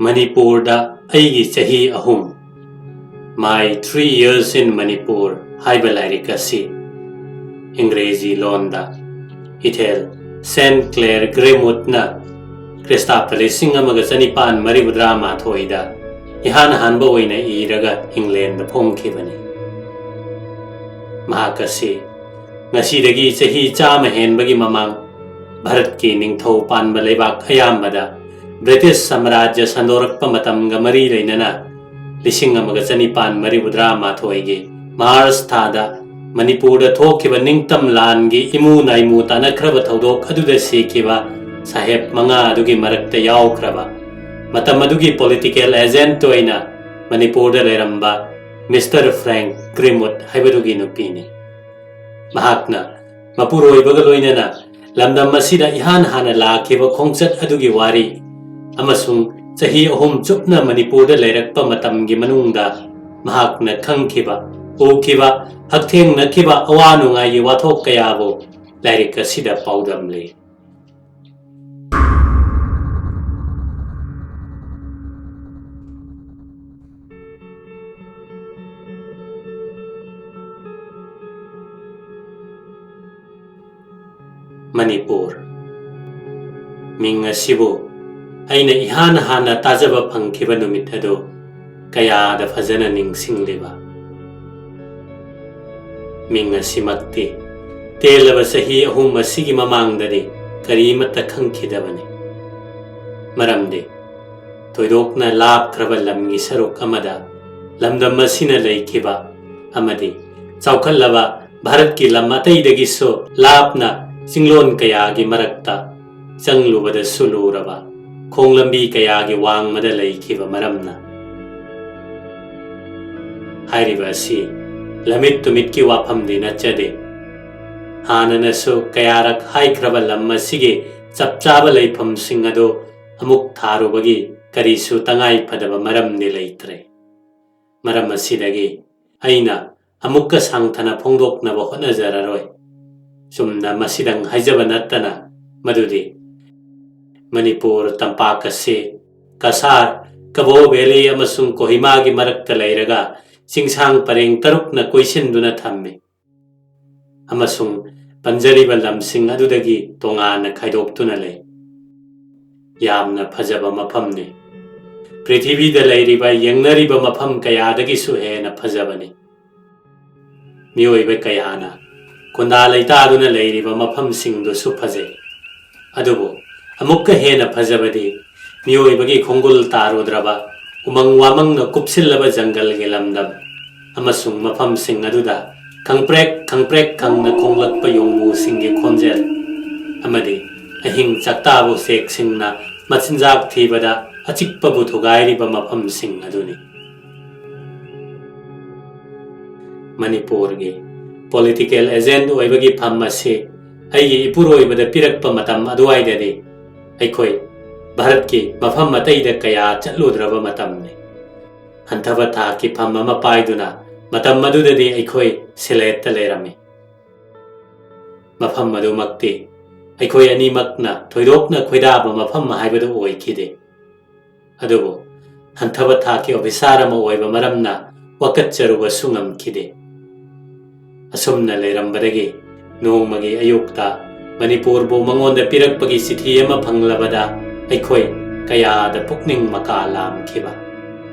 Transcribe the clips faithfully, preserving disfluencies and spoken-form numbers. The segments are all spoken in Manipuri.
ꯃꯅꯤꯄꯨꯔꯗ ꯑꯩꯒꯤ ꯆꯍꯤ ꯑꯍꯨꯝ, My Three Years in Manipur ꯍꯥꯏꯕ ꯂꯥꯏꯔꯤꯛ ꯑꯁꯤ ꯏꯪꯒ꯭ꯔꯦꯖꯤ ꯂꯣꯟꯗ ꯏꯊꯦꯜ ꯁꯦꯟ ꯀ꯭ꯂꯦꯔ ꯒ꯭ꯔꯦꯃꯨꯠꯅ ꯈ꯭ꯔꯤꯁꯇꯥꯕ ꯂꯤꯁꯤꯡ ꯑꯃꯒ ꯆꯅꯤꯄꯥꯟ ꯃꯔꯤꯐꯨꯇꯔꯥ ꯃꯥꯊꯣꯏꯗ ꯏꯍꯥꯟ ꯍꯥꯟꯕ ꯑꯣꯏꯅ ꯏꯔꯒ ꯏꯪꯂꯦꯟꯗ ꯐꯣꯡꯈꯤꯕꯅꯤ꯫ ꯃꯍꯥꯛ ꯑꯁꯤ ꯉꯁꯤꯗꯒꯤ ꯆꯍꯤ ꯆꯥꯝꯃ ꯍꯦꯟꯕꯒꯤ ꯃꯃꯥꯡ ꯚꯥꯔꯠꯀꯤ ꯅꯤꯡꯊꯧ ꯄꯥꯟꯕ ꯂꯩꯕꯥꯛ ꯑꯌꯥꯝꯕꯗ ꯕ꯭ꯔꯤꯇꯤꯁ ꯁꯥꯝꯔꯥꯖ꯭ꯌ ꯁꯟꯗꯣꯔꯛꯄ ꯃꯇꯝꯒ ꯃꯔꯤ ꯂꯩꯅꯅ ꯂꯤꯁꯤꯡ ꯑꯃꯒ ꯆꯅꯤꯄꯥꯟ ꯃꯔꯤꯐꯨꯇꯔꯥ ꯃꯥꯊꯣꯏꯒꯤ ꯃꯥꯔꯆ ꯊꯥꯗ ꯃꯅꯤꯄꯨꯔꯗ ꯊꯣꯛꯈꯤꯕ ꯅꯤꯡꯇꯝ ꯂꯥꯟꯒꯤ ꯏꯃꯨ ꯅꯥꯏꯃꯨ ꯇꯥꯅꯈ꯭ꯔꯕ ꯊꯧꯗꯣꯛ ꯑꯗꯨꯗ ꯁꯤꯈꯤꯕ ꯁꯥꯍꯦꯕ ꯃꯉꯥ ꯑꯗꯨꯒꯤ ꯃꯔꯛꯇ ꯌꯥꯎꯈ꯭ꯔꯕ, ꯃꯇꯝ ꯑꯗꯨꯒꯤ ꯄꯣꯂꯤꯇꯤꯀꯦꯜ ꯑꯦꯖꯦꯟꯠ ꯑꯣꯏꯅ ꯃꯅꯤꯄꯨꯔꯗ ꯂꯩꯔꯝꯕ ꯃꯤꯁꯇꯔ ꯐ꯭ꯔꯦꯡꯛ ꯒ꯭ꯔꯤꯃꯨꯠ ꯍꯥꯏꯕꯗꯨꯒꯤ ꯅꯨꯄꯤꯅꯤ꯫ ꯃꯍꯥꯛꯅ ꯃꯄꯨꯔꯣꯏꯕꯒ ꯂꯣꯏꯅꯅ ꯂꯝꯗꯝ ꯑꯁꯤꯗ ꯏꯍꯥꯟ ꯍꯥꯟꯅ ꯂꯥꯛꯈꯤꯕ ꯈꯣꯡꯆꯠ ꯑꯗꯨꯒꯤ ꯋꯥꯔꯤ ꯑꯃꯁꯨꯡ ꯆꯍꯤ ꯑꯍꯨꯝ ꯆꯨꯞꯅ ꯃꯅꯤꯄꯨꯔꯗ ꯂꯩꯔꯛꯄ ꯃꯇꯝꯒꯤ ꯃꯅꯨꯡꯗ ꯃꯍꯥꯛꯅ ꯈꯪꯈꯤꯕ, ꯎꯈꯤꯕ, ꯍꯛꯊꯦꯡꯅꯈꯤꯕ ꯑꯋꯥ ꯅꯨꯡꯉꯥꯏꯒꯤ ꯋꯥꯊꯣꯛ ꯀꯌꯥꯕꯨ ꯂꯥꯏꯔꯤꯛ ꯑꯁꯤꯗ ꯄꯥꯎꯗꯝꯂꯤ꯫ ꯃꯅꯤꯄꯨꯔ꯫ ꯃꯤꯡ ꯑꯁꯤꯕꯨ ꯑꯩꯅ ꯏꯍꯥꯟ ꯍꯥꯟꯅ ꯇꯥꯖꯕ ꯐꯪꯈꯤꯕ ꯅꯨꯃꯤꯠ ꯑꯗꯨ ꯀꯌꯥꯗ ꯐꯖꯅ ꯅꯤꯡꯁꯤꯡꯂꯤꯕ꯫ ꯃꯤꯡ ꯑꯁꯤꯃꯛꯇꯤ ꯇꯦꯜꯂꯕ ꯆꯍꯤ ꯑꯍꯨꯝ ꯑꯁꯤꯒꯤ ꯃꯃꯥꯡꯗꯗꯤ ꯀꯔꯤꯃꯠꯇ ꯈꯪꯈꯤꯗꯕꯅꯤ꯫ ꯃꯔꯝꯗꯤ ꯊꯣꯏꯗꯣꯛꯅ ꯂꯥꯞꯈ꯭ꯔꯕ ꯂꯝꯒꯤ ꯁꯔꯨꯛ ꯑꯃꯗ ꯂꯝꯗꯝ ꯑꯁꯤꯅ ꯂꯩꯈꯤꯕ ꯑꯃꯗꯤ ꯆꯥꯎꯈꯠꯂꯕ ꯚꯥꯔꯠꯀꯤ ꯂꯝ ꯑꯇꯩꯗꯒꯤꯁꯨ ꯂꯥꯞꯅ ꯆꯤꯡꯂꯣꯟ ꯀꯌꯥꯒꯤ ꯃꯔꯛꯇ ꯆꯪꯂꯨꯕꯗꯁꯨ ꯂꯨꯔꯕ ꯈꯣꯡꯂꯝꯕꯤ ꯀꯌꯥꯒꯤ ꯋꯥꯡꯃꯗ ꯂꯩꯈꯤꯕ ꯃꯔꯝꯅ꯫ ꯍꯥꯏꯔꯤꯕ ꯑꯁꯤ ꯂꯝꯃꯤꯠ ꯇꯨꯃꯤꯠꯀꯤ ꯋꯥꯐꯝꯗꯤ ꯅꯠꯆꯗꯦ꯫ ꯍꯥꯟꯅꯅꯁꯨ ꯀꯌꯥꯔꯛ ꯍꯥꯏꯈ꯭ꯔꯕ ꯂꯝ ꯑꯁꯤꯒꯤ ꯆꯞ ꯆꯥꯕ ꯂꯩꯐꯝꯁꯤꯡ ꯑꯗꯨ ꯑꯃꯨꯛ ꯊꯥꯔꯨꯕꯒꯤ ꯀꯔꯤꯁꯨ ꯇꯉꯥꯏ ꯐꯗꯕ ꯃꯔꯝꯗꯤ ꯂꯩꯇ꯭ꯔꯦ꯫ ꯃꯔꯝ ꯑꯁꯤꯗꯒꯤ ꯑꯩꯅ ꯑꯃꯨꯛꯀ ꯁꯥꯡꯊꯅ ꯐꯣꯡꯗꯣꯛꯅꯕ ꯍꯣꯠꯅꯖꯔꯔꯣꯏ꯫ ꯆꯨꯝꯅ ꯃꯁꯤꯗꯪ ꯍꯥꯏꯖꯕ ꯅꯠꯇꯅ ꯃꯗꯨꯗꯤ ꯃꯅꯤꯄꯨꯔ ꯇꯝꯄꯥꯛ ꯑꯁꯤ ꯀꯁꯥꯔ, ꯀꯕꯣ ꯚꯦꯂꯤ ꯑꯃꯁꯨꯡ ꯀꯣꯍꯤꯃꯥꯒꯤ ꯃꯔꯛꯇ ꯂꯩꯔꯒ ꯆꯤꯡꯁꯥꯡ ꯄꯔꯦꯡ ꯇꯔꯨꯛꯅ ꯀꯣꯏꯁꯤꯟꯗꯨꯅ ꯊꯝꯃꯤ꯫ ꯑꯃꯁꯨꯡ ꯄꯟꯖꯔꯤꯕ ꯂꯝꯁꯤꯡ ꯑꯗꯨꯗꯒꯤ ꯇꯣꯉꯥꯟꯅ ꯈꯥꯏꯗꯣꯛꯇꯨꯅ ꯂꯩ꯫ ꯌꯥꯝꯅ ꯐꯖꯕ ꯃꯐꯝꯅꯤ꯫ ꯄ꯭ꯔꯤꯊꯤꯕꯤꯗ ꯂꯩꯔꯤꯕ ꯌꯦꯡꯅꯔꯤꯕ ꯃꯐꯝ ꯀꯌꯥꯗꯒꯤꯁꯨ ꯍꯦꯟꯅ ꯐꯖꯕꯅꯤ꯫ ꯃꯤꯑꯣꯏꯕ ꯀꯌꯥꯅ ꯈꯨꯟꯗꯥ ꯂꯩꯇꯥꯗꯨꯅ ꯂꯩꯔꯤꯕ ꯃꯐꯝꯁꯤꯡꯗꯨꯁꯨ ꯐꯖꯩ꯫ ꯑꯗꯨꯕꯨ ꯑꯃꯨꯛꯀ ꯍꯦꯟꯅ ꯐꯖꯕꯗꯤ ꯃꯤꯑꯣꯏꯕꯒꯤ ꯈꯣꯡꯒꯨꯜ ꯇꯥꯔꯨꯗ꯭ꯔꯕ ꯎꯃꯪ ꯋꯥꯃꯪꯅ ꯀꯨꯞꯁꯤꯜꯂꯕ ꯖꯪꯒꯜꯒꯤ ꯂꯝꯗꯝ ꯑꯃꯁꯨꯡ ꯃꯐꯝꯁꯤꯡ ꯑꯗꯨꯗ ꯈꯪꯄ꯭ꯔꯦꯛ ꯈꯪꯄ꯭ꯔꯦꯛ ꯈꯪꯅ ꯈꯣꯡꯂꯛꯄ ꯌꯣꯡꯕꯨꯁꯤꯡꯒꯤ ꯈꯣꯟꯖꯦꯜ ꯑꯃꯗꯤ ꯑꯍꯤꯡ ꯆꯥꯛꯇꯥꯕ ꯎꯆꯦꯛꯁꯤꯡꯅ ꯃꯆꯤꯟꯖꯥꯛ ꯊꯤꯕꯗ ꯑꯆꯤꯛꯄꯕꯨ ꯊꯨꯒꯥꯏꯔꯤꯕ ꯃꯐꯝꯁꯤꯡ ꯑꯗꯨꯅꯤ꯫ ꯃꯅꯤꯄꯨꯔꯒꯤ ꯄꯣꯂꯤꯇꯤꯀꯦꯜ ꯑꯦꯖꯦꯟꯠ ꯑꯣꯏꯕꯒꯤ ꯐꯝ ꯑꯁꯤ ꯑꯩꯒꯤ ꯏꯄꯨꯔꯣꯏꯕꯗ ꯄꯤꯔꯛꯄ ꯃꯇꯝ ꯑꯗꯨꯋꯥꯏꯗꯗꯤ ꯑꯩꯈꯣꯏ ꯚꯥꯔꯠꯀꯤ ꯃꯐꯝ ꯑꯇꯩꯗ ꯀꯌꯥ ꯆꯠꯂꯨꯗ꯭ꯔꯕ ꯃꯇꯝꯅꯤ꯫ ꯍꯟꯊꯕ ꯊꯥꯛꯀꯤ ꯐꯝ ꯑꯃ ꯄꯥꯏꯗꯨꯅ ꯃꯇꯝ ꯑꯗꯨꯗꯗꯤ ꯑꯩꯈꯣꯏ ꯁꯤꯂꯦꯠꯇ ꯂꯩꯔꯝꯃꯤ꯫ ꯃꯐꯝ ꯑꯗꯨꯃꯛꯇꯤ ꯑꯩꯈꯣꯏ ꯑꯅꯤꯃꯛꯅ ꯊꯣꯏꯗꯣꯛꯅ ꯈꯣꯏꯗꯥꯕ ꯃꯐꯝ ꯍꯥꯏꯕꯗꯨ ꯑꯣꯏꯈꯤꯗꯦ꯫ ꯑꯗꯨꯕꯨ ꯍꯟꯊꯕ ꯊꯥꯛꯀꯤ ꯑꯣꯐꯤꯁꯥꯔ ꯑꯃ ꯑꯣꯏꯕ ꯃꯔꯝꯅ ꯋꯥꯀꯠꯆꯔꯨꯕꯁꯨ ꯉꯝꯈꯤꯗꯦ꯫ ꯑꯁꯨꯝꯅ ꯂꯩꯔꯝꯕꯗꯒꯤ ꯅꯣꯡꯃꯒꯤ ꯑꯌꯨꯛꯇ ꯃꯅꯤꯄꯨꯔꯕꯨ ꯃꯉꯣꯟꯗ ꯄꯤꯔꯛꯄꯒꯤ ꯆꯤꯊꯤ ꯑꯃ ꯐꯪꯂꯕꯗ ꯑꯩꯈꯣꯏ ꯀꯌꯥꯗ ꯄꯨꯛꯅꯤꯡ ꯃꯀꯥ ꯂꯥꯝꯈꯤꯕ꯫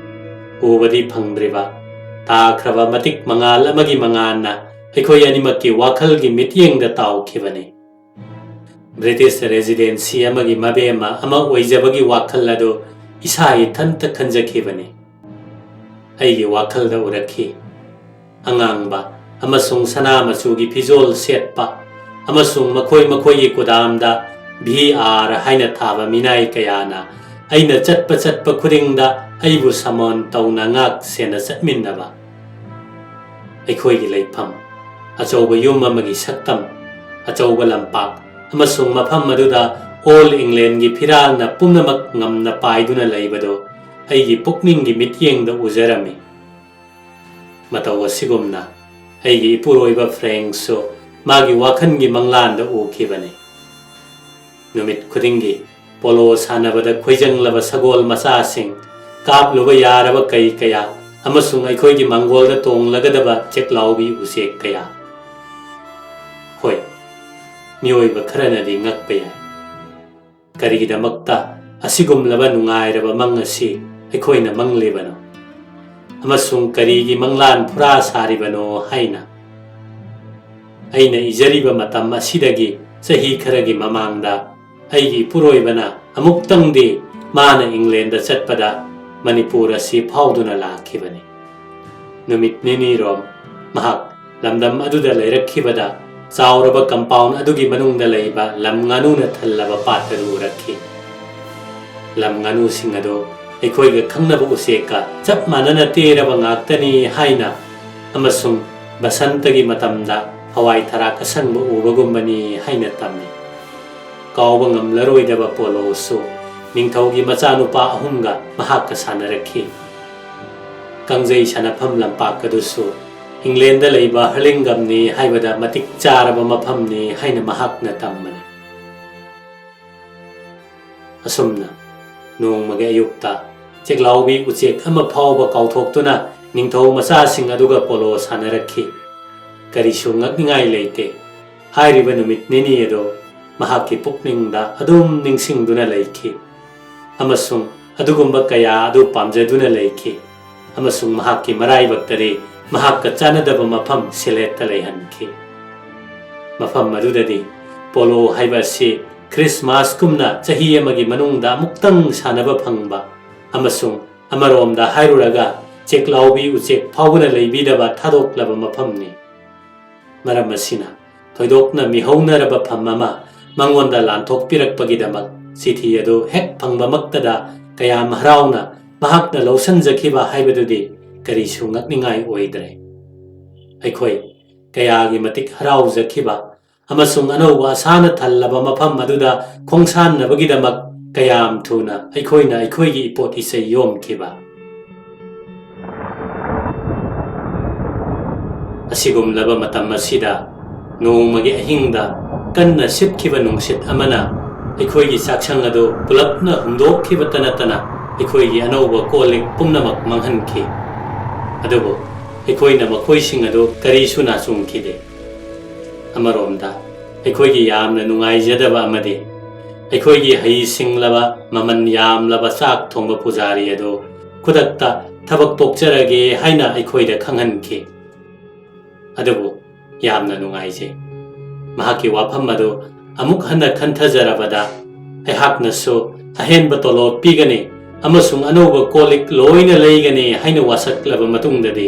ꯎꯕꯗꯤ ꯐꯪꯗ꯭ꯔꯤꯕ ꯇꯥꯈ꯭ꯔꯕ ꯃꯇꯤꯛ ꯃꯉꯥꯜ ꯑꯃꯒꯤ ꯃꯉꯥꯜꯅ ꯑꯩꯈꯣꯏ ꯑꯅꯤꯃꯛꯀꯤ ꯋꯥꯈꯜꯒꯤ ꯃꯤꯠꯌꯦꯡꯗ ꯇꯥꯎꯈꯤꯕꯅꯤ꯫ ꯕ꯭ꯔꯤꯇꯤꯁ ꯔꯦꯖꯤꯗꯦꯟꯁꯤ ꯑꯃꯒꯤ ꯃꯕꯦꯝꯃ ꯑꯃ ꯑꯣꯏꯖꯕꯒꯤ ꯋꯥꯈꯜ ꯑꯗꯨ ꯏꯁꯥ ꯏꯊꯟꯇ ꯈꯟꯖꯈꯤꯕꯅꯤ꯫ ꯑꯩꯒꯤ ꯋꯥꯈꯜꯗ ꯎꯔꯛꯈꯤ꯫ ꯑꯉꯥꯡꯕ ꯑꯃꯁꯨꯡ ꯁꯅꯥ ꯃꯆꯨꯒꯤ ꯐꯤꯖꯣꯜ ꯁꯦꯠꯄ ꯑꯃꯁꯨꯡ ꯃꯈꯣꯏ ꯃꯈꯣꯏꯒꯤ ꯀꯨꯗꯥꯝꯗ ꯚꯤ ꯑꯥꯔ ꯍꯥꯏꯅ ꯊꯥꯕ ꯃꯤꯅꯥꯏ ꯀꯌꯥꯅ ꯑꯩꯅ ꯆꯠꯄ ꯆꯠꯄ ꯈꯨꯗꯤꯡꯗ ꯑꯩꯕꯨ ꯁꯃꯣꯟ ꯇꯧꯅ ꯉꯥꯛ ꯁꯦꯟꯅ ꯆꯠꯃꯤꯟꯅꯕ꯫ ꯑꯩꯈꯣꯏꯒꯤ ꯂꯩꯐꯝ, ꯑꯆꯧꯕ ꯌꯨꯝ ꯑꯃꯒꯤ ꯁꯛꯇꯝ, ꯑꯆꯧꯕ ꯂꯝꯄꯥꯛ ꯑꯃꯁꯨꯡ ꯃꯐꯝ ꯑꯗꯨꯗ ꯑꯣꯜ ꯏꯪꯂꯦꯟꯒꯤ ꯐꯤꯔꯥꯜꯅ ꯄꯨꯝꯅꯃꯛ ꯉꯝꯅ ꯄꯥꯏꯗꯨꯅ ꯂꯩꯕꯗꯨ ꯑꯩꯒꯤ ꯄꯨꯛꯅꯤꯡꯒꯤ ꯃꯤꯠꯌꯦꯡꯗ ꯎꯖꯔꯝꯃꯤ꯫ ꯃꯇꯧ ꯑꯁꯤꯒꯨꯝꯅ ꯑꯩꯒꯤ ꯏꯄꯨꯔꯣꯏꯕ ꯐ꯭ꯔꯦꯡꯁꯨ ꯃꯥꯒꯤ ꯋꯥꯈꯜꯒꯤ ꯃꯪꯂꯥꯟꯗ ꯎꯈꯤꯕꯅꯤ꯫ ꯅꯨꯃꯤꯠ ꯈꯨꯗꯤꯡꯒꯤ ꯄꯣꯂꯣ ꯁꯥꯟꯅꯕꯗ ꯈꯣꯏꯖꯪꯂꯕ ꯁꯒꯣꯜ ꯃꯆꯥꯁꯤꯡ, ꯀꯥꯞꯂꯨꯕ ꯌꯥꯔꯕ ꯀꯩ ꯀꯌꯥ, ꯑꯃꯁꯨꯡ ꯑꯩꯈꯣꯏꯒꯤ ꯃꯥꯡꯒꯣꯜꯗ ꯇꯣꯡꯂꯒꯗꯕ ꯆꯦꯛꯂꯥꯎꯕꯤ ꯎꯆꯦꯛ ꯀꯌꯥ꯫ ꯍꯣꯏ, ꯃꯤꯑꯣꯏꯕ ꯈꯔꯅꯗꯤ ꯉꯛꯄ ꯌꯥꯏ꯫ ꯀꯔꯤꯒꯤꯗꯃꯛꯇ ꯑꯁꯤꯒꯨꯝꯂꯕ ꯅꯨꯡꯉꯥꯏꯔꯕ ꯃꯪ ꯑꯁꯤ ꯑꯩꯈꯣꯏꯅ ꯃꯪꯂꯤꯕꯅꯣ? ꯑꯃꯁꯨꯡ ꯀꯔꯤꯒꯤ ꯃꯪꯂꯥꯟ ꯐꯨꯔꯥ ꯁꯥꯔꯤꯕꯅꯣ ꯍꯥꯏꯅ꯫ ꯑꯩꯅ ꯏꯖꯔꯤꯕ ꯃꯇꯝ ꯑꯁꯤꯗꯒꯤ ꯆꯍꯤ ꯈꯔꯒꯤ ꯃꯃꯥꯡꯗ ꯑꯩꯒꯤ ꯏꯄꯨꯔꯣꯏꯕꯅ ꯑꯃꯨꯛꯇꯪꯗꯤ ꯃꯥꯅ ꯏꯪꯂꯦꯟꯗ ꯆꯠꯄꯗ ꯃꯅꯤꯄꯨꯔ ꯑꯁꯤ ꯐꯥꯎꯗꯨꯅ ꯂꯥꯛꯈꯤꯕꯅꯤ꯫ ꯅꯨꯃꯤꯠ ꯅꯤꯅꯤꯔꯣꯝ ꯃꯍꯥꯛ ꯂꯝꯗꯝ ꯑꯗꯨꯗ ꯂꯩꯔꯛꯈꯤꯕꯗ, ꯆꯥꯎꯔꯕ compound ꯑꯗꯨꯒꯤ ꯃꯅꯨꯡꯗ ꯂꯩꯕ ꯂꯝ ꯉꯥꯅꯨꯅ ꯊꯜꯂꯕ ꯄꯥꯠ ꯑꯗꯨ ꯎꯔꯛꯈꯤ꯫ ꯂꯝ ꯉꯥꯅꯨꯁꯤꯡ ꯑꯗꯨ ꯑꯩꯈꯣꯏꯒ ꯈꯪꯅꯕ ꯎꯆꯦꯛꯀ ꯆꯞ ꯃꯥꯟꯅꯅ ꯇꯦꯔꯕ ꯉꯥꯛꯇꯅꯤ ꯍꯥꯏꯅ, ꯑꯃꯁꯨꯡ ꯕꯁꯟꯇꯒꯤ ꯃꯇꯝꯗ ꯍꯋꯥꯏ ꯊꯔꯥꯛ ꯑꯁꯪꯕ ꯎꯕꯒꯨꯝꯕꯅꯤ ꯍꯥꯏꯅ ꯇꯝꯃꯤ꯫ ꯀꯥꯎꯕ ꯉꯝꯂꯔꯣꯏꯗꯕ ꯄꯣꯂꯣꯁꯨ ꯅꯤꯡꯊꯧꯒꯤ ꯃꯆꯥꯅꯨꯄꯥ ꯑꯍꯨꯝꯒ ꯃꯍꯥꯛꯀ ꯁꯥꯟꯅꯔꯛꯈꯤ꯫ ꯀꯥꯡꯖꯩ ꯁꯥꯟꯅꯐꯝ ꯂꯝꯄꯥꯛ ꯑꯗꯨꯁꯨ ꯏꯪꯂꯦꯟꯗ ꯂꯩꯕ ꯍꯔꯂꯤꯡꯒꯝꯅꯤ ꯍꯥꯏꯕꯗ ꯃꯇꯤꯛ ꯆꯥꯔꯕ ꯃꯐꯝꯅꯤ ꯍꯥꯏꯅ ꯃꯍꯥꯛꯅ ꯇꯝꯕꯅꯤ꯫ ꯑꯁꯨꯝꯅ ꯅꯣꯡꯃꯒꯤ ꯑꯌꯨꯛꯇ ꯆꯦꯛꯂꯥꯎꯕꯤ ꯎꯆꯦꯛ ꯑꯃ ꯐꯥꯎꯕ ꯀꯥꯎꯊꯣꯛꯇꯨꯅ ꯅꯤꯡꯊꯧ ꯃꯆꯥꯁꯤꯡ ꯑꯗꯨꯒ ꯄꯣꯂꯣ ꯁꯥꯟꯅꯔꯛꯈꯤ꯫ ꯀꯔꯤꯁꯨ ꯉꯛꯅꯤꯡꯉꯥꯏ ꯂꯩꯇꯦ꯫ ꯍꯥꯏꯔꯤꯕ ꯅꯨꯃꯤꯠ ꯅꯤꯅꯤ ꯑꯗꯨ ꯃꯍꯥꯛꯀꯤ ꯄꯨꯛꯅꯤꯡꯗ ꯑꯗꯨꯝ ꯅꯤꯡꯁꯤꯡꯗꯨꯅ ꯂꯩꯈꯤ, ꯑꯃꯁꯨꯡ ꯑꯗꯨꯒꯨꯝꯕ ꯀꯌꯥ ꯑꯗꯨ ꯄꯥꯝꯖꯗꯨꯅ ꯂꯩꯈꯤ, ꯑꯃꯁꯨꯡ ꯃꯍꯥꯛꯀꯤ ꯃꯔꯥꯏꯕꯛꯇꯗꯤ ꯃꯍꯥꯛꯀ ꯆꯥꯟꯅꯗꯕ ꯃꯐꯝ ꯁꯤꯂꯦꯠꯇ ꯂꯩꯍꯟꯈꯤ꯫ ꯃꯐꯝ ꯑꯗꯨꯗꯗꯤ ꯄꯣꯂꯣ ꯍꯥꯏꯕ ꯑꯁꯤ ꯈ꯭ꯔꯤꯁꯃꯥꯁꯀꯨꯝꯅ ꯆꯍꯤ ꯑꯃꯒꯤ ꯃꯅꯨꯡꯗ ꯑꯃꯨꯛꯇꯪ ꯁꯥꯟꯅꯕ ꯐꯪꯕ, ꯑꯃꯁꯨꯡ ꯑꯃꯔꯣꯝꯗ ꯍꯥꯏꯔꯨꯔꯒ ꯆꯦꯛꯂꯥꯎꯕꯤ ꯎꯆꯦꯛ ꯐꯥꯎꯕꯅ ꯂꯩꯕꯤꯗꯕ ꯊꯥꯗꯣꯛꯂꯕ ꯃꯐꯝꯅꯤ꯫ ꯃꯔꯝ ꯑꯁꯤꯅ ꯊꯣꯏꯗꯣꯛꯅ ꯃꯤꯍꯧꯅꯔꯕ ꯐꯝ ꯑꯃ ꯃꯉꯣꯟꯗ ꯂꯥꯟꯊꯣꯛꯄꯤꯔꯛꯄꯒꯤꯗꯃꯛ ꯆꯤꯊꯤ ꯑꯗꯨ ꯍꯦꯛ ꯐꯪꯕꯃꯛꯇꯗ ꯀꯌꯥꯝ ꯍꯔꯥꯎꯅ ꯃꯍꯥꯛꯅ ꯂꯧꯁꯤꯟꯖꯈꯤꯕ ꯍꯥꯏꯕꯗꯨꯗꯤ ꯀꯔꯤꯁꯨ ꯉꯛꯅꯤꯡꯉꯥꯏ ꯑꯣꯏꯗ꯭ꯔꯦ꯫ ꯑꯩꯈꯣꯏ ꯀꯌꯥꯒꯤ ꯃꯇꯤꯛ ꯍꯔꯥꯎꯖꯈꯤꯕ ꯑꯃꯁꯨꯡ ꯑꯅꯧꯕ ꯑꯁꯥꯅ ꯊꯜꯂꯕ ꯃꯐꯝ ꯑꯗꯨꯗ ꯈꯣꯡꯁꯥꯟꯅꯕꯒꯤꯗꯃꯛ ꯀꯌꯥꯝ ꯊꯨꯅ ꯑꯩꯈꯣꯏꯅ ꯑꯩꯈꯣꯏꯒꯤ ꯏꯄꯣꯠ ꯏꯆꯩ ꯌꯣꯝꯈꯤꯕ꯫ ꯑꯁꯤꯒꯨꯝꯂꯕ ꯃꯇꯝ ꯑꯁꯤꯗ ꯅꯣꯡꯃꯒꯤ ꯑꯍꯤꯡꯗ ꯀꯟꯅ ꯁꯤꯠꯈꯤꯕ ꯅꯨꯡꯁꯤꯠ ꯑꯃꯅ ꯑꯩꯈꯣꯏꯒꯤ ꯆꯥꯛꯁꯪ ꯑꯗꯨ ꯄꯨꯂꯞꯅ ꯍꯨꯝꯗꯣꯛꯈꯤꯕꯇ ꯅꯠꯇꯅ ꯑꯩꯈꯣꯏꯒꯤ ꯑꯅꯧꯕ ꯀꯣꯜ ꯂꯤꯛ ꯄꯨꯝꯅꯃꯛ ꯃꯥꯡꯍꯟꯈꯤ꯫ ꯑꯗꯨꯕꯨ ꯑꯩꯈꯣꯏꯅ ꯃꯈꯣꯏꯁꯤꯡ ꯑꯗꯨ ꯀꯔꯤꯁꯨ ꯅꯥꯆꯨꯡꯈꯤꯗꯦ꯫ ꯑꯃꯔꯣꯝꯗ ꯑꯩꯈꯣꯏꯒꯤ ꯌꯥꯝꯅ ꯅꯨꯡꯉꯥꯏꯖꯗꯕ ꯑꯃꯗꯤ ꯑꯩꯈꯣꯏꯒꯤ ꯍꯩꯁꯤꯡꯂꯕ ꯃꯃꯜ ꯌꯥꯝꯂꯕ ꯆꯥꯛ ꯊꯣꯡꯕ ꯄꯨꯖꯥꯔꯤ ꯑꯗꯨ ꯈꯨꯗꯛꯇ ꯊꯕꯛ ꯇꯣꯛꯆꯔꯒꯦ ꯍꯥꯏꯅ ꯑꯩꯈꯣꯏꯗ ꯈꯪꯍꯟꯈꯤ꯫ ꯑꯗꯨꯕꯨ ꯌꯥꯝꯅ ꯅꯨꯡꯉꯥꯏꯖꯩ꯫ ꯃꯍꯥꯛꯀꯤ ꯋꯥꯐꯝ ꯑꯗꯨ ꯑꯃꯨꯛ ꯍꯟꯅ ꯈꯟꯊꯖꯔꯕꯗ ꯑꯩꯍꯥꯛꯅꯁꯨ ꯑꯍꯦꯟꯕ ꯇꯣꯂꯣꯞ ꯄꯤꯒꯅꯤ ꯑꯃꯁꯨꯡ ꯑꯅꯧꯕ ꯀꯣꯜ ꯂꯤꯛ ꯂꯣꯏꯅ ꯂꯩꯒꯅꯤ ꯍꯥꯏꯅ ꯋꯥꯁꯛꯂꯕ ꯃꯇꯨꯡꯗꯗꯤ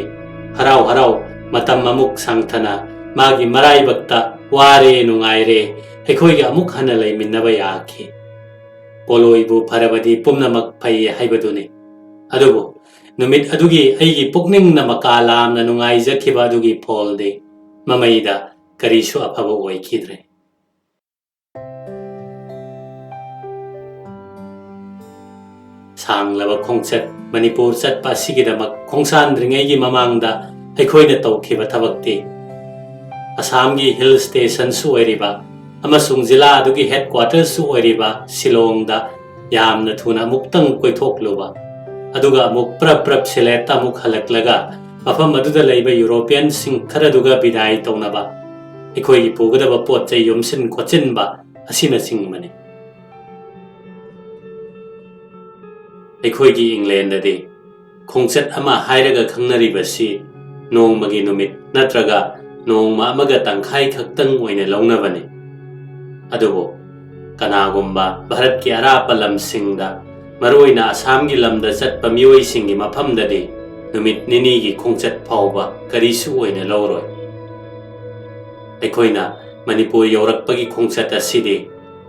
ꯍꯔꯥꯎ ꯍꯔꯥꯎ ꯃꯇꯝ ꯑꯃꯨꯛ ꯁꯥꯡꯊꯅ ꯃꯥꯒꯤ ꯃꯔꯥꯏꯕꯛꯇ ꯋꯥꯔꯦ ꯅꯨꯡꯉꯥꯏꯔꯦ ꯑꯩꯈꯣꯏꯒ ꯑꯃꯨꯛ ꯍꯟꯅ ꯂꯩꯃꯤꯟꯅꯕ ꯌꯥꯈꯤ꯫ ꯄꯣꯂꯣꯏꯕꯨ ꯐꯔꯕꯗꯤ ꯄꯨꯝꯅꯃꯛ ꯐꯩ ꯍꯥꯏꯕꯗꯨꯅꯤ꯫ ꯑꯗꯨꯕꯨ ꯅꯨꯃꯤꯠ ꯑꯗꯨꯒꯤ ꯑꯩꯒꯤ ꯄꯨꯛꯅꯤꯡꯅ ꯃꯀꯥ ꯂꯥꯝꯅ ꯅꯨꯡꯉꯥꯏꯖꯈꯤꯕ ꯑꯗꯨꯒꯤ ꯐꯣꯜꯗꯤ ꯃꯃꯩꯗ ꯀꯔꯤꯁꯨ ꯑꯐꯕ ꯑꯣꯏꯈꯤꯗ꯭ꯔꯦ꯫ ꯁꯥꯡꯂꯕ ꯈꯣꯡꯆꯠ ꯃꯅꯤꯄꯨꯔ ꯆꯠꯄ ꯑꯁꯤꯒꯤꯗꯃꯛ ꯈꯣꯡꯁꯥꯟꯗ꯭ꯔꯤꯉꯩꯒꯤ ꯃꯃꯥꯡꯗ ꯑꯩꯈꯣꯏꯅ ꯇꯧꯈꯤꯕ ꯊꯕꯛꯇꯤ ꯑꯁꯥꯝꯒꯤ ꯍꯤꯜ ꯁ꯭ꯇꯦꯁꯟꯁꯨ ꯑꯣꯏꯔꯤꯕ ꯑꯃꯁꯨꯡ ꯖꯤꯂꯥ ꯑꯗꯨꯒꯤ ꯍꯦꯗꯀ꯭ꯋꯥꯇꯔꯁꯨ ꯑꯣꯏꯔꯤꯕ ꯁꯤꯂꯣꯡꯗ ꯌꯥꯝꯅ ꯊꯨꯅ ꯑꯃꯨꯛꯇꯪ ꯀꯣꯏꯊꯣꯛꯂꯨꯕ, ꯑꯗꯨꯒ ꯑꯃꯨꯛ ꯄ꯭ꯔꯞ ꯄ꯭ꯔꯞ ꯁꯤꯂꯦꯠꯇ ꯑꯃꯨꯛ ꯍꯜꯂꯛꯂꯒ ꯃꯐꯝ ꯑꯗꯨꯗ ꯂꯩꯕ ꯌꯨꯔꯣꯄꯤꯌꯟꯁꯤꯡ ꯈꯔꯗꯨꯒ ꯕꯤꯗꯥꯏ ꯇꯧꯅꯕ, ꯑꯩꯈꯣꯏꯒꯤ ꯄꯨꯒꯗꯕ ꯄꯣꯠ ꯆꯩ ꯌꯣꯝꯁꯤꯟ ꯈꯣꯠꯆꯤꯟꯕ ꯑꯁꯤꯅꯆꯤꯡꯕꯅꯤ꯫ ꯑꯩꯈꯣꯏꯒꯤ ꯏꯪꯂꯦꯟꯗꯗꯤ ꯈꯣꯡꯆꯠ ꯑꯃ ꯍꯥꯏꯔꯒ ꯈꯪꯅꯔꯤꯕꯁꯤ ꯅꯣꯡꯃꯒꯤ ꯅꯨꯃꯤꯠ ꯅꯠꯇ꯭ꯔꯒ ꯅꯣꯡꯃ ꯑꯃꯒ ꯇꯪꯈꯥꯏ ꯈꯛꯇꯪ ꯑꯣꯏꯅ ꯂꯧꯅꯕꯅꯤ꯫ ꯑꯗꯨꯕꯨ ꯀꯅꯥꯒꯨꯝꯕ ꯚꯥꯔꯠꯀꯤ ꯑꯔꯥꯞꯄ ꯂꯝꯁꯤꯡꯗ, ꯃꯔꯨꯑꯣꯏꯅ ꯑꯁꯥꯝꯒꯤ ꯂꯝꯗ ꯆꯠꯄ ꯃꯤꯑꯣꯏꯁꯤꯡꯒꯤ ꯃꯐꯝꯗꯗꯤ ꯅꯨꯃꯤꯠ ꯅꯤꯅꯤꯒꯤ ꯈꯣꯡꯆꯠ ꯐꯥꯎꯕ ꯀꯔꯤꯁꯨ ꯑꯣꯏꯅ ꯂꯧꯔꯣꯏ꯫ ꯑꯩꯈꯣꯏꯅ ꯃꯅꯤꯄꯨꯔ ꯌꯧꯔꯛꯄꯒꯤ ꯈꯣꯡꯆꯠ ꯑꯁꯤꯗꯤ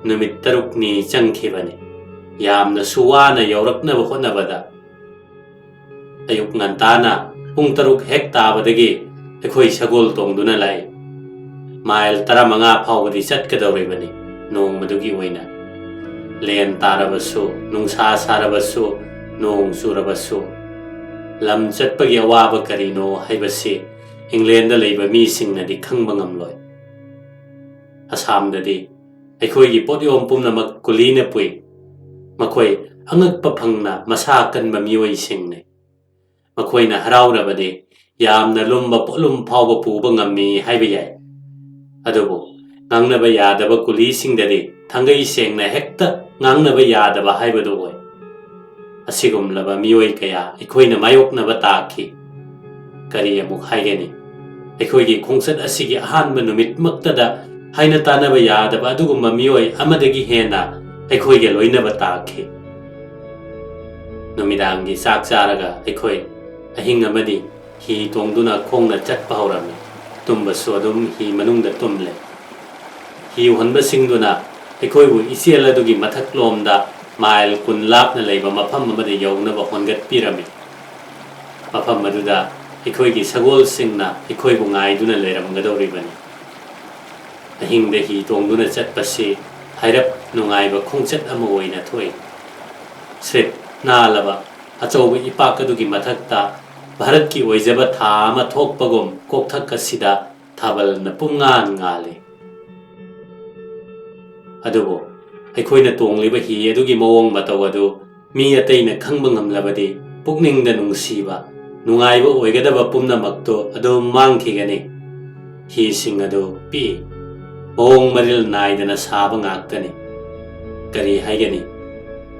ꯅꯨꯃꯤꯠ ꯇꯔꯨꯛꯅꯤ ꯆꯪꯈꯤꯕꯅꯤ꯫ ꯌꯥꯝꯅꯁꯨ ꯋꯥꯅ ꯌꯧꯔꯛꯅꯕ ꯍꯣꯠꯅꯕꯗ꯫ ꯑꯌꯨꯛ ꯉꯟꯇꯥꯅ ꯄꯨꯡ ꯇꯔꯨꯛ ꯍꯦꯛ ꯇꯥꯕꯗꯒꯤ ꯑꯩꯈꯣꯏ ꯁꯒꯣꯜ ꯇꯣꯡꯗꯨꯅ ꯂꯥꯛꯏ꯫ ꯃꯥꯏꯜ ꯇꯔꯥꯃꯉꯥ ꯐꯥꯎꯕꯗꯤ ꯆꯠꯀꯗꯧꯔꯤꯕꯅꯤ ꯅꯣꯡꯃꯗꯨꯒꯤ ꯑꯣꯏꯅ꯫ ꯂꯦꯟ ꯇꯥꯔꯕꯁꯨ, ꯅꯨꯡꯁꯥ ꯁꯥꯔꯕꯁꯨ, ꯅꯣꯡ ꯆꯨꯔꯕꯁꯨ, ꯂꯝ ꯆꯠꯄꯒꯤ ꯑꯋꯥꯕ ꯀꯔꯤꯅꯣ ꯍꯥꯏꯕꯁꯤ ꯏꯪꯂꯦꯟꯗ ꯂꯩꯕ ꯃꯤꯁꯤꯡꯅꯗꯤ ꯈꯪꯕ ꯉꯝꯂꯣꯏ꯫ ꯑꯁꯥꯝꯗꯗꯤ ꯑꯩꯈꯣꯏꯒꯤ ꯄꯣꯠꯌꯣꯝ ꯄꯨꯝꯅꯃꯛ ꯀꯨꯂꯤꯅ ꯄꯨꯏ꯫ ꯃꯈꯣꯏ ꯑꯉꯛꯄ ꯐꯪꯅ ꯃꯁꯥ ꯀꯟꯕ ꯃꯤꯑꯣꯏꯁꯤꯡꯅꯤ꯫ ꯃꯈꯣꯏꯅ ꯍꯔꯥꯎꯔꯕꯗꯤ ꯌꯥꯝꯅ ꯂꯨꯝꯕ ꯄꯣꯠꯂꯨꯝ ꯐꯥꯎꯕ ꯄꯨꯕ ꯉꯝꯃꯤ ꯍꯥꯏꯕ ꯌꯥꯏ꯫ ꯑꯗꯨꯕꯨ ꯉꯥꯡꯅꯕ ꯌꯥꯗꯕ ꯀꯨꯂꯤꯁꯤꯡꯗꯗꯤ ꯊꯥꯡꯒꯩ ꯁꯦꯡꯅ ꯍꯦꯛꯇ ꯉꯥꯡꯅꯕ ꯌꯥꯗꯕ ꯍꯥꯏꯕꯗꯨ ꯑꯣꯏ꯫ ꯑꯁꯤꯒꯨꯝꯂꯕ ꯃꯤꯑꯣꯏ ꯀꯌꯥ ꯑꯩꯈꯣꯏꯅ ꯃꯥꯌꯣꯛꯅꯕ ꯇꯥꯈꯤ꯫ ꯀꯔꯤ ꯑꯃꯨꯛ ꯍꯥꯏꯒꯅꯤ? ꯑꯩꯈꯣꯏꯒꯤ ꯈꯣꯡꯆꯠ ꯑꯁꯤꯒꯤ ꯑꯍꯥꯟꯕ ꯅꯨꯃꯤꯠꯃꯛꯇꯗ ꯍꯥꯏꯅ ꯇꯥꯅꯕ ꯌꯥꯗꯕ ꯑꯗꯨꯒꯨꯝꯕ ꯃꯤꯑꯣꯏ ꯑꯃꯗꯒꯤ ꯍꯦꯟꯅ ꯑꯩꯈꯣꯏꯒ ꯂꯣꯏꯅꯕ ꯇꯥꯈꯤ꯫ ꯅꯨꯃꯤꯗꯥꯡꯒꯤ ꯆꯥꯛ ꯆꯥꯔꯒ ꯑꯩꯈꯣꯏ ꯑꯍꯤꯡ ꯑꯃꯗꯤ ꯍꯤ ꯇꯣꯡꯗꯨꯅ ꯈꯣꯡꯅ ꯆꯠꯄ ꯍꯧꯔꯝꯃꯤ꯫ ꯇꯨꯝꯕꯁꯨ ꯑꯗꯨꯝ ꯍꯤ ꯃꯅꯨꯡꯗ ꯇꯨꯝꯂꯦ꯫ ꯍꯤ ꯍꯣꯟꯕꯁꯤꯡꯗꯨꯅ ꯑꯩꯈꯣꯏꯕꯨ ꯏꯆꯦꯜ ꯑꯗꯨꯒꯤ ꯃꯊꯛꯂꯣꯝꯗ ꯃꯥꯏꯜ ꯀꯨꯟ ꯂꯥꯞꯅ ꯂꯩꯕ ꯃꯐꯝ ꯑꯃꯗ ꯌꯧꯅꯕ ꯍꯣꯟꯒꯠꯄꯤꯔꯝꯃꯤ꯫ ꯃꯐꯝ ꯑꯗꯨꯗ ꯑꯩꯈꯣꯏꯒꯤ ꯁꯒꯣꯜꯁꯤꯡꯅ ꯑꯩꯈꯣꯏꯕꯨ ꯉꯥꯏꯗꯨꯅ ꯂꯩꯔꯝꯒꯗꯧꯔꯤꯕꯅꯤ꯫ ꯑꯍꯤꯡꯗ ꯍꯤ ꯇꯣꯡꯗꯨꯅ ꯆꯠꯄꯁꯤ ꯍꯥꯏꯔꯞ ꯅꯨꯡꯉꯥꯏꯕ ꯈꯣꯡꯆꯠ ꯑꯃ ꯑꯣꯏꯅ ꯊꯣꯛꯏ꯫ ꯁ꯭ꯔꯤꯠ ꯅꯥꯜꯂꯕ ꯑꯆꯧꯕ ꯏꯄꯥꯛ ꯑꯗꯨꯒꯤ ꯃꯊꯛꯇ ꯚꯥꯔꯠꯀꯤ ꯑꯣꯏꯖꯕ ꯊꯥ ꯑꯃ ꯊꯣꯛꯄꯒꯨꯝ ꯀꯣꯛꯊꯛ ꯑꯁꯤꯗ ꯊꯥꯕꯜꯅ ꯄꯨꯡꯉꯥꯟ ꯉꯥꯜꯂꯤ꯫ ꯑꯗꯨꯕꯨ ꯑꯩꯈꯣꯏꯅ ꯇꯣꯡꯂꯤꯕ ꯍꯤ ꯑꯗꯨꯒꯤ ꯃꯑꯣꯡ ꯃꯇꯧ ꯑꯗꯨ ꯃꯤ ꯑꯇꯩꯅ ꯈꯪꯕ ꯉꯝꯂꯕꯗꯤ ꯄꯨꯛꯅꯤꯡꯗ ꯅꯨꯡꯁꯤꯕ, ꯅꯨꯡꯉꯥꯏꯕ ꯑꯣꯏꯒꯗꯕ ꯄꯨꯝꯅꯃꯛꯇꯨ ꯑꯗꯨꯝ ꯃꯥꯡꯈꯤꯒꯅꯤ꯫ ꯍꯤꯁꯤꯡ ꯑꯗꯨ ꯄꯤꯛꯏ, ꯃꯑꯣꯡ ꯃꯔꯤꯜ ꯅꯥꯏꯗꯅ ꯁꯥꯕ ꯉꯥꯛꯇꯅꯤ꯫ ꯀꯔꯤ ꯍꯥꯏꯒꯅꯤ?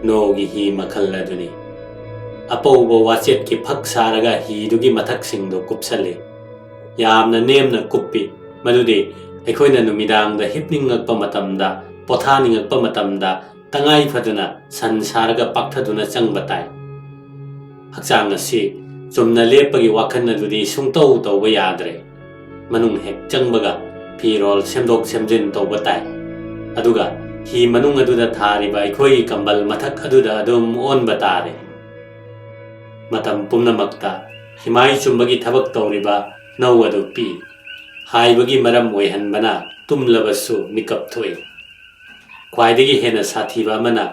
ꯅꯣꯒꯤ ꯍꯤ ꯃꯈꯜ ꯑꯗꯨꯅꯤ꯫ ꯑꯄꯧꯕ ꯋꯥꯆꯦꯠꯀꯤ ꯐꯛ ꯁꯥꯔꯒ ꯍꯤꯗꯨꯒꯤ ꯃꯊꯛꯁꯤꯡꯗꯨ ꯀꯨꯞꯁꯜꯂꯤ꯫ ꯌꯥꯝꯅ ꯅꯦꯝꯅ ꯀꯨꯞꯄꯤ꯫ ꯃꯗꯨꯗꯤ ꯑꯩꯈꯣꯏꯅ ꯅꯨꯃꯤꯗꯥꯡꯗ ꯍꯤꯞꯅꯤꯡꯉꯛꯄ ꯃꯇꯝꯗ, ꯄꯣꯊꯥꯅꯤꯡꯉꯛꯄ ꯃꯇꯝꯗ ꯇꯉꯥꯏ ꯐꯗꯅ ꯁꯟ ꯁꯥꯔꯒ ꯄꯥꯛꯊꯗꯨꯅ ꯆꯪꯕ ꯇꯥꯏ꯫ ꯍꯛꯆꯥꯡ ꯑꯁꯤ ꯆꯨꯝꯅ ꯂꯦꯞꯄꯒꯤ ꯋꯥꯈꯜ ꯑꯗꯨꯗꯤ ꯁꯨꯡꯇꯧ ꯇꯧꯕ ꯌꯥꯗ꯭ꯔꯦ꯫ ꯃꯅꯨꯡ ꯍꯦꯛ ꯆꯪꯕꯒ ꯐꯤꯔꯣꯜ ꯁꯦꯝꯗꯣꯛ ꯁꯦꯝꯖꯤꯟ ꯇꯧꯕ ꯇꯥꯏ꯫ ꯑꯗꯨꯒ ꯍꯤ ꯃꯅꯨꯡ ꯑꯗꯨꯗ ꯊꯥꯔꯤꯕ ꯑꯩꯈꯣꯏꯒꯤ ꯀꯝꯕꯜ ꯃꯊꯛ ꯑꯗꯨꯗ ꯑꯗꯨꯝ ꯑꯣꯟꯕ ꯇꯥꯔꯦ꯫ ꯃꯇꯝ ꯄꯨꯝꯅꯃꯛꯇ ꯍꯤꯃꯥꯏ ꯆꯨꯝꯕꯒꯤ ꯊꯕꯛ ꯇꯧꯔꯤꯕ ꯅꯧ ꯑꯗꯨ ꯄꯤ꯫ ꯍꯥꯏꯕꯒꯤ ꯃꯔꯝ ꯑꯣꯏꯍꯟꯕꯅ ꯇꯨꯝꯂꯕꯁꯨ ꯃꯤꯀꯞ ꯊꯣꯛꯏ꯫ ꯈ꯭ꯋꯥꯏꯗꯒꯤ ꯍꯦꯟꯅ ꯁꯥꯊꯤꯕ ꯑꯃꯅ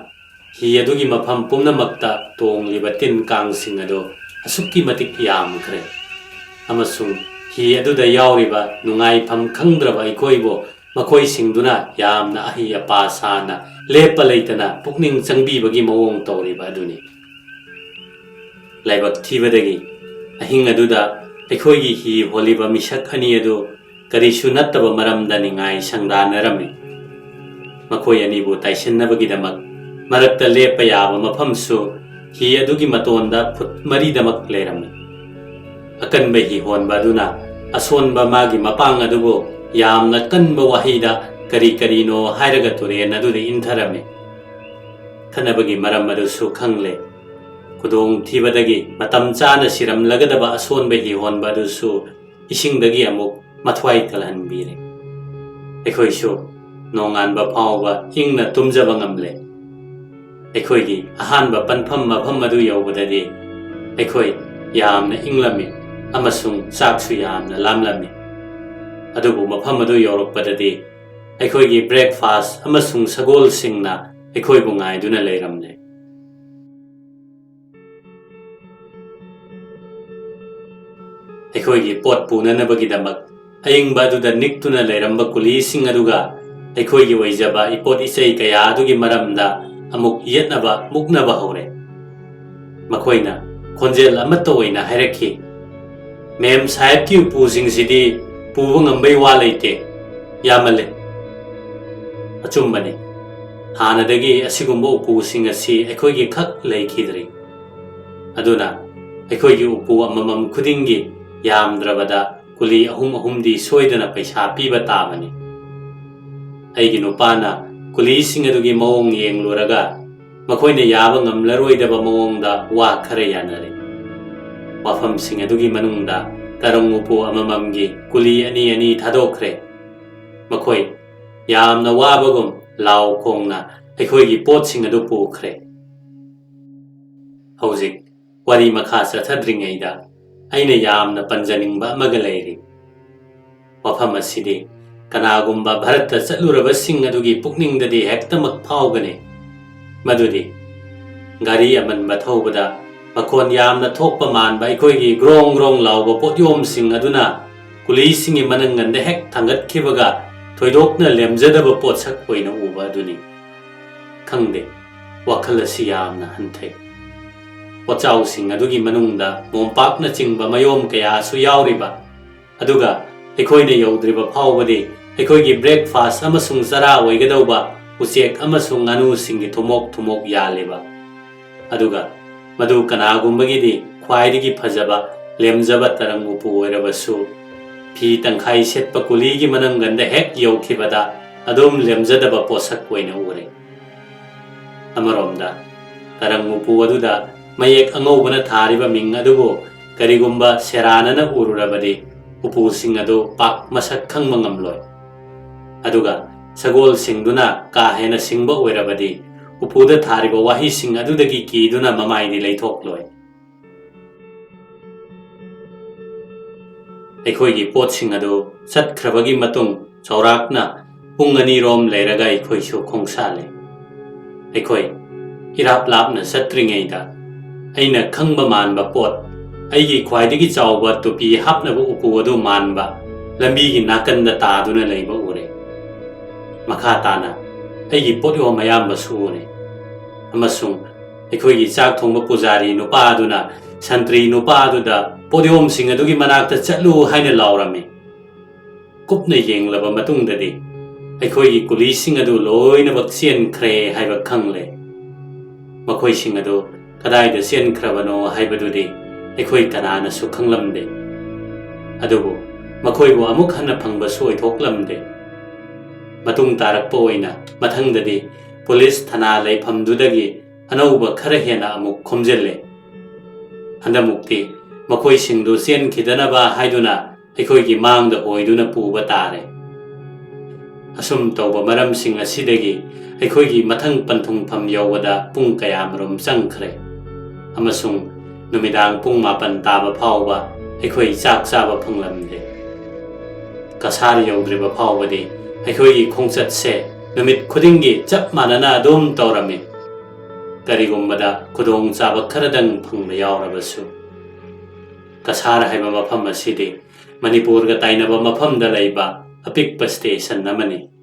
ꯍꯤ ꯑꯗꯨꯒꯤ ꯃꯐꯝ ꯄꯨꯝꯅꯃꯛꯇ ꯇꯣꯡꯂꯤꯕ ꯇꯤꯟ ꯀꯥꯡꯁꯤꯡ ꯑꯗꯨ ꯑꯁꯨꯛꯀꯤ ꯃꯇꯤꯛ ꯌꯥꯝꯈ꯭ꯔꯦ, ꯑꯃꯁꯨꯡ ꯍꯤ ꯑꯗꯨꯗ ꯌꯥꯎꯔꯤꯕ ꯅꯨꯡꯉꯥꯏꯐꯝ ꯈꯪꯗ꯭ꯔꯕ ꯑꯩꯈꯣꯏꯕꯨ ꯃꯈꯣꯏꯁꯤꯡꯗꯨꯅ ꯌꯥꯝꯅ ꯑꯍꯩ ꯑꯄꯥ ꯁꯥꯅ ꯂꯦꯞꯄ ꯂꯩꯇꯅ ꯄꯨꯛꯅꯤꯡ ꯆꯪꯕꯤꯕꯒꯤ ꯃꯑꯣꯡ ꯇꯧꯔꯤꯕ ꯑꯗꯨꯅꯤ꯫ ꯂꯥꯏꯕꯛ ꯊꯤꯕꯗꯒꯤ ꯑꯍꯤꯡ ꯑꯗꯨꯗ ꯑꯩꯈꯣꯏꯒꯤ ꯍꯤ ꯍꯣꯜꯂꯤꯕ ꯃꯤꯁꯛ ꯑꯅꯤ ꯑꯗꯨ ꯀꯔꯤꯁꯨ ꯅꯠꯇꯕ ꯃꯔꯝꯗ ꯅꯤꯡꯉꯥꯏ ꯁꯪꯗꯥꯅꯔꯝꯃꯤ꯫ ꯃꯈꯣꯏ ꯑꯅꯤꯕꯨ ꯇꯥꯏꯁꯤꯟꯅꯕꯒꯤꯗꯃꯛ ꯃꯔꯛꯇ ꯂꯦꯞꯄ ꯌꯥꯕ ꯃꯐꯝꯁꯨ ꯍꯤ ꯑꯗꯨꯒꯤ ꯃꯇꯣꯟꯗ ꯐꯨꯠ ꯃꯔꯤꯗꯃꯛ ꯂꯩꯔꯝꯃꯤ꯫ ꯑꯀꯟꯕ ꯍꯤ ꯍꯣꯟꯕ ꯑꯗꯨꯅ ꯑꯁꯣꯟꯕ ꯃꯥꯒꯤ ꯃꯄꯥꯡ ꯑꯗꯨꯕꯨ ꯌꯥꯝꯅ ꯀꯟꯕ ꯋꯥꯍꯩꯗ ꯀꯔꯤ ꯀꯔꯤꯅꯣ ꯍꯥꯏꯔꯒ ꯇꯨꯔꯦꯟ ꯑꯗꯨꯗ ꯏꯟꯊꯔꯝꯃꯤ꯫ ꯈꯠꯅꯕꯒꯤ ꯃꯔꯝ ꯑꯗꯨꯁꯨ ꯈꯪꯂꯦ꯫ ꯈꯨꯗꯣꯡ ꯊꯤꯕꯗꯒꯤ ꯃꯇꯝ ꯆꯥꯅ ꯁꯤꯔꯝꯂꯒꯗꯕ ꯑꯁꯣꯟꯕ ꯍꯤ ꯍꯣꯟꯕ ꯑꯗꯨꯁꯨ ꯏꯁꯤꯡꯗꯒꯤ ꯑꯃꯨꯛ ꯃꯊ꯭ꯋꯥꯏ ꯀꯜꯍꯟꯕꯤꯔꯦ꯫ ꯑꯩꯈꯣꯏꯁꯨ ꯅꯣꯡꯉꯥꯟꯕ ꯐꯥꯎꯕ ꯏꯪꯅ ꯇꯨꯝꯖꯕ ꯉꯝꯂꯦ꯫ ꯑꯩꯈꯣꯏꯒꯤ ꯑꯍꯥꯟꯕ ꯄꯟꯐꯝ ꯃꯐꯝ ꯑꯗꯨ ꯌꯧꯕꯗꯗꯤ ꯑꯩꯈꯣꯏ ꯌꯥꯝꯅ ꯏꯪꯂꯝꯃꯤ ꯑꯃꯁꯨꯡ ꯆꯥꯛꯁꯨ ꯌꯥꯝꯅ ꯂꯥꯝꯂꯝꯃꯤ꯫ ꯑꯗꯨꯕꯨ ꯃꯐꯝ ꯑꯗꯨ ꯌꯧꯔꯛꯄꯗꯗꯤ ꯑꯩꯈꯣꯏꯒꯤ breakfast ꯑꯃꯁꯨꯡ ꯁꯒꯣꯜꯁꯤꯡꯅ ꯑꯩꯈꯣꯏꯕꯨ ꯉꯥꯏꯗꯨꯅ ꯂꯩꯔꯝꯂꯦ꯫ ꯑꯩꯈꯣꯏꯒꯤ ꯄꯣꯠ ꯄꯨꯅꯅꯕꯒꯤꯗꯃꯛ ꯑꯏꯪꯕ ꯑꯗꯨꯗ ꯅꯤꯛꯇꯨꯅ ꯂꯩꯔꯝꯕ ꯀꯨꯂꯤꯁꯤꯡ ꯑꯗꯨꯒ ꯑꯩꯈꯣꯏꯒꯤ ꯑꯣꯏꯖꯕ ꯏꯄꯣꯠ ꯏꯆꯩ ꯀꯌꯥ ꯑꯗꯨꯒꯤ ꯃꯔꯝꯗ ꯑꯃꯨꯛ ꯌꯦꯠꯅꯕ ꯃꯨꯛꯅꯕ ꯍꯧꯔꯦ꯫ ꯃꯈꯣꯏꯅ ꯈꯣꯟꯖꯦꯜ ꯑꯃꯠꯇ ꯑꯣꯏꯅ ꯍꯥꯏꯔꯛꯈꯤ, "ꯃꯦꯝ ꯁꯥꯍꯦꯕꯀꯤ ꯎꯄꯨꯁꯤꯡꯁꯤꯗꯤ ꯄꯨꯕ ꯉꯝꯕꯩ ꯋꯥ ꯂꯩꯇꯦ, ꯌꯥꯝꯃꯜꯂꯦ꯫" ꯑꯆꯨꯝꯕꯅꯤ, ꯍꯥꯟꯅꯗꯒꯤ ꯑꯁꯤꯒꯨꯝꯕ ꯎꯄꯨꯁꯤꯡ ꯑꯁꯤ ꯑꯩꯈꯣꯏꯒꯤ ꯈꯛ ꯂꯩꯈꯤꯗ꯭ꯔꯤ꯫ ꯑꯗꯨꯅ ꯑꯩꯈꯣꯏꯒꯤ ꯎꯄꯨ ꯑꯃꯃꯝ ꯈꯨꯗꯤꯡꯒꯤ ꯌꯥꯝꯗ꯭ꯔꯕꯗ ꯀꯨꯂꯤ ꯑꯍꯨꯝ ꯑꯍꯨꯝꯗꯤ ꯁꯣꯏꯗꯅ ꯄꯩꯁꯥ ꯄꯤꯕ ꯇꯥꯕꯅꯤ꯫ ꯑꯩꯒꯤ ꯅꯨꯄꯥꯅ ꯀꯨꯂꯤꯁꯤꯡ ꯑꯗꯨꯒꯤ ꯃꯑꯣꯡ ꯌꯦꯡꯂꯨꯔꯒ ꯃꯈꯣꯏꯅ ꯌꯥꯕ ꯉꯝꯂꯔꯣꯏꯗꯕ ꯃꯑꯣꯡꯗ ꯋꯥ ꯈꯔ ꯌꯥꯅꯔꯦ꯫ ꯋꯥꯐꯝꯁꯤꯡ ꯑꯗꯨꯒꯤ ꯃꯅꯨꯡꯗ ꯇꯔꯪ ꯎꯄꯨ ꯑꯃꯃꯝꯒꯤ ꯀꯨꯂꯤ ꯑꯅꯤ ꯑꯅꯤ ꯊꯥꯗꯣꯛꯈ꯭ꯔꯦ꯫ ꯃꯈꯣꯏ ꯌꯥꯝꯅ ꯋꯥꯕꯒꯨꯝ ꯂꯥꯎ ꯈꯣꯡꯅ ꯑꯩꯈꯣꯏꯒꯤ ꯄꯣꯠꯁꯤꯡ ꯑꯗꯨ ꯄꯨꯈ꯭ꯔꯦ꯫ ꯍꯧꯖꯤꯛ ꯋꯥꯔꯤ ꯃꯈꯥ ꯆꯠꯊꯗ꯭ꯔꯤꯉꯩꯗ ꯑꯩꯅ ꯌꯥꯝꯅ ꯄꯟꯖꯅꯤꯡꯕ ꯑꯃꯒ ꯂꯩꯔꯤ꯫ ꯋꯥꯐꯝ ꯑꯁꯤꯗꯤ ꯀꯅꯥꯒꯨꯝꯕ ꯚꯥꯔꯠꯇ ꯆꯠꯂꯨꯔꯕꯁꯤꯡ ꯑꯗꯨꯒꯤ ꯄꯨꯛꯅꯤꯡꯗꯗꯤ ꯍꯦꯛꯇꯃꯛ ꯐꯥꯎꯒꯅꯤ꯫ ꯃꯗꯨꯗꯤ ꯒꯥꯔꯤ ꯑꯃꯟꯕ ꯊꯧꯕꯗ ꯃꯈꯣꯟ ꯌꯥꯝꯅ ꯊꯣꯛꯄ ꯃꯥꯟꯕ ꯑꯩꯈꯣꯏꯒꯤ ꯒ꯭ꯔꯣꯡ ꯒ꯭ꯔꯣꯡ ꯂꯥꯎꯕ ꯄꯣꯠꯌꯣꯝꯁꯤꯡ ꯑꯗꯨꯅ ꯀꯨꯂꯤꯁꯤꯡꯒꯤ ꯃꯅꯪꯒꯟꯗ ꯍꯦꯛ ꯊꯥꯡꯒꯠꯈꯤꯕꯒ ꯊꯣꯏꯗꯣꯛꯅ ꯂꯦꯝꯖꯗꯕ ꯄꯣꯠꯁꯛ ꯑꯣꯏꯅ ꯎꯕ ꯑꯗꯨꯅꯤ꯫ ꯈꯪꯗꯦ, ꯋꯥꯈꯜ ꯑꯁꯤ ꯌꯥꯝꯅ ꯍꯟꯊꯩ꯫ ꯄꯣꯠꯆꯥꯎꯁꯤꯡ ꯑꯗꯨꯒꯤ ꯃꯅꯨꯡꯗ ꯃꯣꯝꯄꯥꯛꯅꯆꯤꯡꯕ ꯃꯌꯣꯝ ꯀꯌꯥꯁꯨ ꯌꯥꯎꯔꯤꯕ, ꯑꯗꯨꯒ ꯑꯩꯈꯣꯏꯅ ꯌꯧꯗ꯭ꯔꯤꯕ ꯐꯥꯎꯕꯗꯤ ꯑꯩꯈꯣꯏꯒꯤ breakfast ꯑꯃꯁꯨꯡ ꯆꯔꯥ ꯑꯣꯏꯒꯗꯧꯕ ꯎꯆꯦꯛ ꯑꯃꯁꯨꯡ ꯉꯥꯅꯨꯁꯤꯡꯒꯤ ꯊꯨꯃꯣꯛ ꯊꯨꯃꯣꯛ ꯌꯥꯜꯂꯤꯕ꯫ ꯑꯗꯨꯒ ꯃꯗꯨ ꯀꯅꯥꯒꯨꯝꯕꯒꯤꯗꯤ ꯈ꯭ꯋꯥꯏꯗꯒꯤ ꯐꯖꯕ, ꯂꯦꯝꯖꯕ ꯇꯔꯪ ꯎꯄꯨ ꯑꯣꯏꯔꯕꯁꯨ, ꯐꯤ ꯇꯪꯈꯥꯏ ꯁꯦꯠꯄ ꯀꯨꯂꯤꯒꯤ ꯃꯅꯪꯒꯟꯗ ꯍꯦꯛ ꯌꯧꯈꯤꯕꯗ ꯑꯗꯨꯝ ꯂꯦꯝꯖꯗꯕ ꯄꯣꯠꯁꯛ ꯑꯣꯏꯅ ꯎꯔꯦ꯫ ꯑꯃꯔꯣꯝꯗ, ꯇꯔꯪ ꯎꯄꯨ ꯑꯗꯨꯗ ꯃꯌꯦꯛ ꯑꯉꯧꯕꯅ ꯊꯥꯔꯤꯕ ꯃꯤꯡ ꯑꯗꯨꯕꯨ ꯀꯔꯤꯒꯨꯝꯕ ꯁꯦꯔꯥꯟꯅꯅ ꯎꯔꯨꯔꯕꯗꯤ, ꯎꯄꯨꯁꯤꯡ ꯑꯗꯨ ꯄꯥꯛ ꯃꯁꯛ ꯈꯪꯕ ꯉꯝꯂꯣꯏ꯫ ꯑꯗꯨꯒ ꯁꯒꯣꯜꯁꯤꯡꯗꯨꯅ ꯀꯥ ꯍꯦꯟꯅ ꯁꯤꯡꯕ ꯑꯣꯏꯔꯕꯗꯤ, ꯎꯄꯨꯗ ꯊꯥꯔꯤꯕ ꯋꯥꯍꯩꯁꯤꯡ ꯑꯗꯨꯗꯒꯤ ꯀꯤꯗꯨꯅ ꯃꯃꯥꯏꯗꯤ ꯂꯩꯊꯣꯛꯂꯣꯏ꯫ ꯑꯩꯈꯣꯏꯒꯤ ꯄꯣꯠꯁꯤꯡ ꯑꯗꯨ ꯆꯠꯈ꯭ꯔꯕꯒꯤ ꯃꯇꯨꯡ, ꯆꯥꯎꯔꯥꯛꯅ ꯄꯨꯡ ꯑꯅꯤꯔꯣꯝ ꯂꯩꯔꯒ ꯑꯩꯈꯣꯏꯁꯨ ꯈꯣꯡꯁꯥꯜꯂꯦ꯫ ꯑꯩꯈꯣꯏ ꯏꯔꯥꯞ ꯂꯥꯞꯅ ꯆꯠꯇ꯭ꯔꯤꯉꯩꯗ, ꯑꯩꯅ ꯈꯪꯕ ꯃꯥꯟꯕ ꯄꯣꯠ, ꯑꯩꯒꯤ ꯈ꯭ꯋꯥꯏꯗꯒꯤ ꯆꯥꯎꯕ ꯇꯨꯄꯤ ꯍꯥꯞꯅꯕ ꯎꯄꯨ ꯑꯗꯨ ꯃꯥꯟꯕ, ꯂꯝꯕꯤꯒꯤ ꯅꯥꯀꯟꯗ ꯇꯥꯗꯨꯅ ꯂꯩꯕ ꯎꯔꯦ꯫ ꯃꯈꯥ ꯇꯥꯅ ꯑꯩꯒꯤ ꯄꯣꯠꯌꯣꯝ ꯑꯌꯥꯝꯕꯁꯨ ꯎꯔꯦ, ꯑꯃꯁꯨꯡ ꯑꯩꯈꯣꯏꯒꯤ ꯆꯥꯛ ꯊꯣꯡꯕ ꯄꯨꯖꯥꯔꯤ ꯅꯨꯄꯥ ꯑꯗꯨꯅ ꯁꯟꯇ꯭ꯔꯤ ꯅꯨꯄꯥ ꯑꯗꯨꯗ "ꯄꯣꯠꯌꯣꯝꯁꯤꯡ ꯑꯗꯨꯒꯤ ꯃꯅꯥꯛꯇ ꯆꯠꯂꯨ" ꯍꯥꯏꯅ ꯂꯥꯎꯔꯝꯃꯤ꯫ ꯀꯨꯞꯅ ꯌꯦꯡꯂꯕ ꯃꯇꯨꯡꯗꯗꯤ, ꯑꯩꯈꯣꯏꯒꯤ ꯀꯨꯂꯤꯁꯤꯡ ꯑꯗꯨ ꯂꯣꯏꯅꯃꯛ ꯆꯦꯟꯈ꯭ꯔꯦ ꯍꯥꯏꯕ ꯈꯪꯂꯦ꯫ ꯃꯈꯣꯏꯁꯤꯡ ꯑꯗꯨ ꯀꯗꯥꯏꯗ ꯆꯦꯟꯈ꯭ꯔꯕꯅꯣ ꯍꯥꯏꯕꯗꯨꯗꯤ ꯑꯩꯈꯣꯏ ꯀꯅꯥꯅꯁꯨ ꯈꯪꯂꯝꯗꯦ꯫ ꯑꯗꯨꯕꯨ ꯃꯈꯣꯏꯕꯨ ꯑꯃꯨꯛ ꯍꯟꯅ ꯐꯪꯕꯁꯨ ꯑꯣꯏꯊꯣꯛꯂꯝꯗꯦ꯫ ꯃꯇꯨꯡ ꯇꯥꯔꯛꯄ ꯑꯣꯏꯅ, ꯃꯊꯪꯗꯗꯤ ꯄꯨꯂꯤꯁ ꯊꯅꯥ ꯂꯩꯐꯝꯗꯨꯗꯒꯤ ꯑꯅꯧꯕ ꯈꯔ ꯍꯦꯟꯅ ꯑꯃꯨꯛ ꯈꯣꯝꯖꯤꯜꯂꯦ꯫ ꯍꯟꯗꯛꯃꯨꯛꯇꯤ ꯃꯈꯣꯏꯁꯤꯡꯗꯨ ꯆꯦꯟꯈꯤꯗꯅꯕ ꯍꯥꯏꯗꯨꯅ ꯑꯩꯈꯣꯏꯒꯤ ꯃꯥꯡꯗ ꯑꯣꯏꯗꯨꯅ ꯄꯨꯕ ꯇꯥꯔꯦ꯫ ꯑꯁꯨꯝ ꯇꯧꯕ ꯃꯔꯝꯁꯤꯡ ꯑꯁꯤꯗꯒꯤ ꯑꯩꯈꯣꯏꯒꯤ ꯃꯊꯪ ꯄꯟꯊꯨꯡꯐꯝ ꯌꯧꯕꯗ ꯄꯨꯡ ꯀꯌꯥꯃꯔꯨꯝ ꯆꯪꯈ꯭ꯔꯦ, ꯑꯃꯁꯨꯡ ꯅꯨꯃꯤꯗꯥꯡ ꯄꯨꯡ ꯃꯥꯄꯟ ꯇꯥꯕ ꯐꯥꯎꯕ ꯑꯩꯈꯣꯏ ꯆꯥꯛ ꯆꯥꯕ ꯐꯪꯂꯝꯗꯦ꯫ ꯀꯁꯥꯔ ꯌꯧꯗ꯭ꯔꯤꯕ ꯐꯥꯎꯕꯗꯤ ꯑꯩꯈꯣꯏꯒꯤ ꯈꯣꯡꯆꯠꯁꯦ ꯅꯨꯃꯤꯠ ꯈꯨꯗꯤꯡꯒꯤ ꯆꯞ ꯃꯥꯟꯅꯅ ꯑꯗꯨꯝ ꯇꯧꯔꯝꯃꯤ꯫ ꯀꯔꯤꯒꯨꯝꯕꯗ ꯈꯨꯗꯣꯡꯆꯥꯕ ꯈꯔꯗꯪ ꯐꯪꯕ ꯌꯥꯎꯔꯕꯁꯨ꯫ ꯀꯁꯥꯔ ꯍꯥꯏꯕ ꯃꯐꯝ ꯑꯁꯤꯗꯤ ꯃꯅꯤꯄꯨꯔꯒ ꯇꯥꯏꯅꯕ ꯃꯐꯝꯗ ꯂꯩꯕ ꯑꯄꯤꯛꯄ ꯁ꯭ꯇꯦꯁꯟ ꯑꯃꯅꯤ꯫